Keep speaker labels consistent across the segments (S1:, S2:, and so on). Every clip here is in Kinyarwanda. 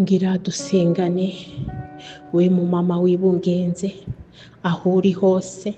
S1: Ngira dusengane, we mumama wibungenze, aho uri hose,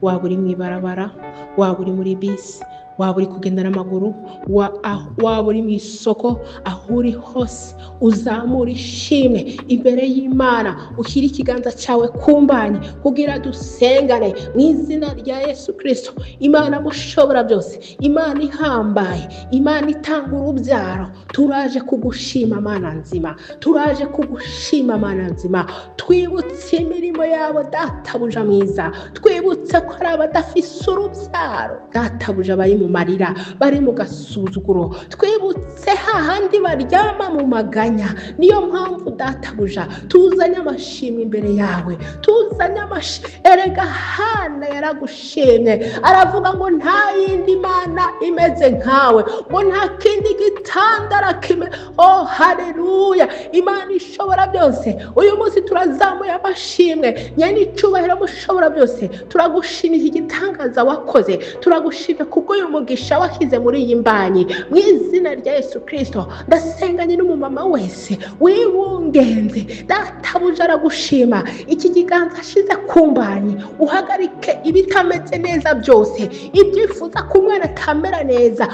S1: waba uri mu ibarabara, waba uri muri bisi, waba uri kugenda n'amaguru, waba uri mu isoko, aho uri hose uzamura ishimwe imbere y'Imana, ushyire ikiganza cyawe ku mbanyi kugira dusengane mu izina rya Yesu Kristo. Imana mushobora byose, Imana ihambaye, Imana itanga urubyaro, turaje kugushima Mana nzima, turaje kugushima Mana nzima. Twibutse imirimo yabo databuja mwiza, twibutse ko ari abadafise urubyaro databuja, bari mu marira, bari mu gasuzuguro, twibutse hahandi baryama mu maganya. Niyo mpamvu databuja tuzanye amashimwe imbere yawe, tuzanye amashimwe. Erega Hana yaragushimye, aravuga ngo nta yindi mana imeze nkawe, ngo nta kindi gitandara kime. Oh haleluya! Imana ishobora byose, uyu munsi turazamuye amashimwe. Nyene icubahiro mushobora byose, turagushimira igitangaza wakoze, turagushimira kubwo uyu mugisha washyize muri iyi mbanyi. Mu izina rya Yesu Kristo, ndasenganye n'umumama wese wibungenze, databuja aragushima. Iki kiganza ashize ku mbanyi, uhagarike ibitameze neza byose, ibyifuza ko umwana atamera neza.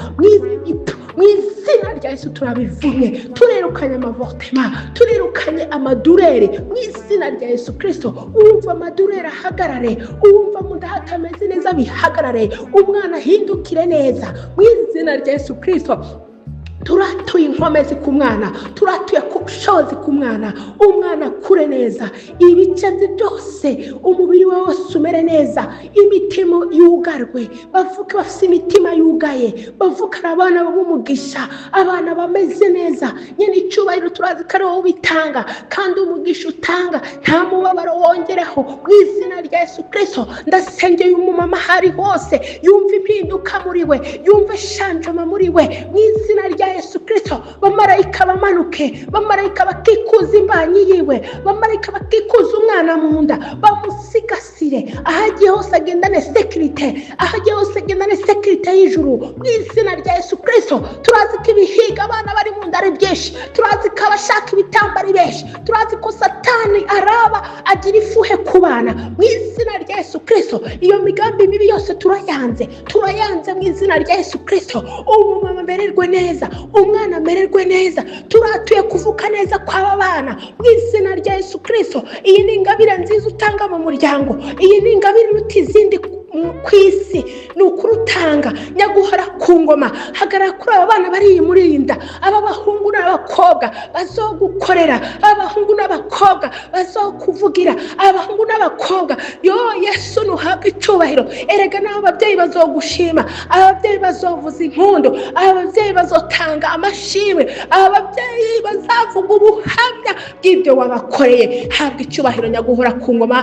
S1: Mu izina rya Yesu turabivumye, turirukanye ama avortement, turirukanye ama douleurs mu izina rya Yesu Kristo. Uwumva ama douleurs ahagarare, uwumva mu nda hatameze neza bihagarare, umwana ahindukire neza mu izina rya Yesu Kristo. Turatuye inkomezi ku mwana, turatuye ku bushobozi ku mwana, umwana akure neza, ibice bye byose, umubiri we wose umere neza, imitima yugarwe, bavuke bafite imitima yugaye, bavuke ari abana b'umugisha, abana bameze neza. Nyine icyubahiro, turazi ko ari wowe ubitanga, kandi umugisha utanga nta mubabaro wongeraho. Mu izina rya Yesu Kirisito, ndasengeye umumama aho ari hose, yumva impinduka muri we, yumva changement muri we. Mu izina rya Yesu Kirisito, bamarayika bamanuke, bamarayika bakikuza imbanyi yiwe, bamarayika bakikuza umwana mu nda, bamusigasire aho agiye hose, agendane sécurité, aho agiye hose agendane sécurité y'ijuru. Mu izina rya Yesu Kirisito, turazi ko ibihiga abana bari mu nda ari byinshi, turazi ko abashaka ibitambo ari benshi, turazi ko Satani araba agira ifuhe ku bana. Mu izina rya Yesu Kirisito, iyo migambi mibi yose turayanze, turayanze mu izina rya Yesu Kirisito. Umumama amererwe neza, umwana amererwe neza. Turatuye kuvuka neza kw'aba bana mu izina rya Yesu Kirisito. Iyi ni ingabire nziza utanga mu muryango, iyi ni ingabire iruta izindi ku isi, ni ukuri utanga. Nyaguhora ku ngoma, hagarara kuri aba bana bari muri iyi nda, aba bahungu n'abakobwa bazogukorera, aba bahungu n'abakobwa bazokuvugira, abahungu n'abakobwa. Yo Yesu, ntuhabwe icyubahiro. Erega n'abo babyeyi bazogushima, ababyeyi bazovuza impundu, ababyeyi bazotanga amashimwe, ababyeyi bazavuga ubuhamya bw'ibyo wabakoreye. Habwa icyubahiro nyaguhora ku ngoma.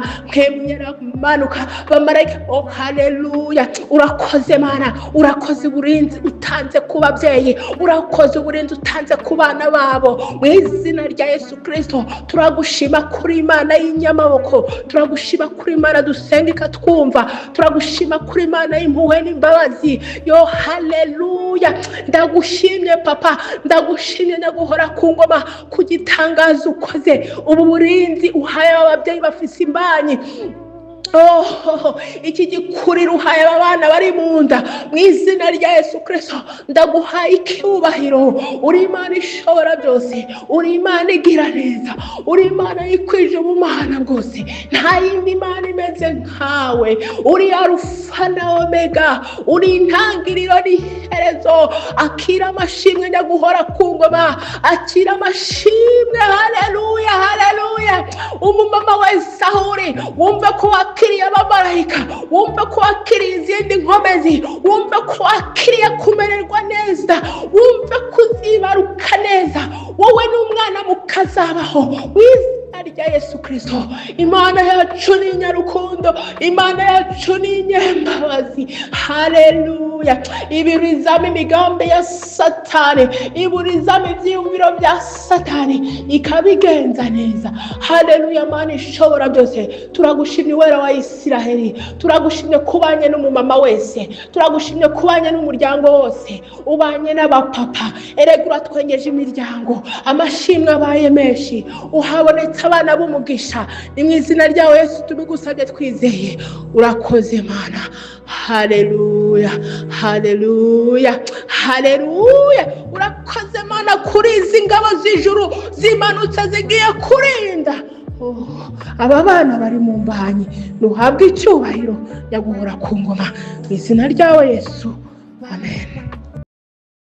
S1: Manuka bamarayika. Oh haleluya! Urakoze Mana, urakoze uburinzi utanze ku babyeyi, urakoze uburinzi utanze ku bana babo. Mu izina rya Yesu Kirisito, turagushima kuri Imana y'inyamaboko, turagushima kuri Imana dusenga ikatwumva, turagushima kuri Imana y'impuhwe n'imbabazi. Yo haleluya! Ndagushimye Papa, ndagushimye nyaguhora ku ngoma ku gitangazo ukoze, ubu burinzi uhaye ababyeyi bafise imbanyi. Oh, iki gikuriro uhaye aba bana bari mu nda, mu izina rya Yesu Kirisito, ndaguhaye icyubahiro. Uri Imana ishobora byose, uri Imana igira neza, uri Imana yikwije ubumana bwose. Nta yindi Mana imeze nkawe. Uri Arufa na Omega, uri intangiriro n'iherezo. Akira amashimwe nyaguhora ku ngoma, akira amashimwe. Haleluya, haleluya! Umumama wese aho uri, wumve ko wakiriye abamarayika, wumve ko wakiriye izindi nkomezi, wumve ko wakiriye kumererwa neza, wumve ko uzibaruka neza, wowe n'umwana mukazabaho mu izina rya Yesu Kirisito. Imana yacu ni inyarukundo, Imana yacu ni inyembabazi. Haleluya! Iburizamo imigambi ya Satani, iburizamo ibyiyumviro bya Satani, ikabigenza neza. Haleluya! Mana ishobora byose, turagushimye, Uwera wa Isiraheli. Turagushimye kubanye n'umumama wese, turagushimye kubanye n'umuryango wose, ubanye n'abapapa. Erega uratwengeje imiryango, amashimwe abaye menshi, uhabonetse abana b'umugisha. Ni mu izina ryawe Yesu tubigusabye twizeye. Urakoze Mana. Haleluya, haleluya, haleluya! Urakoze Mana kuri izi ngabo z'ijuru zimanutse zigiye kurinda. Oh, aba bana bari mu mbanyi. Ntuhabwe icyubahiro, nyaguhora ku ngoma, mu izina ryawe Yesu, amen.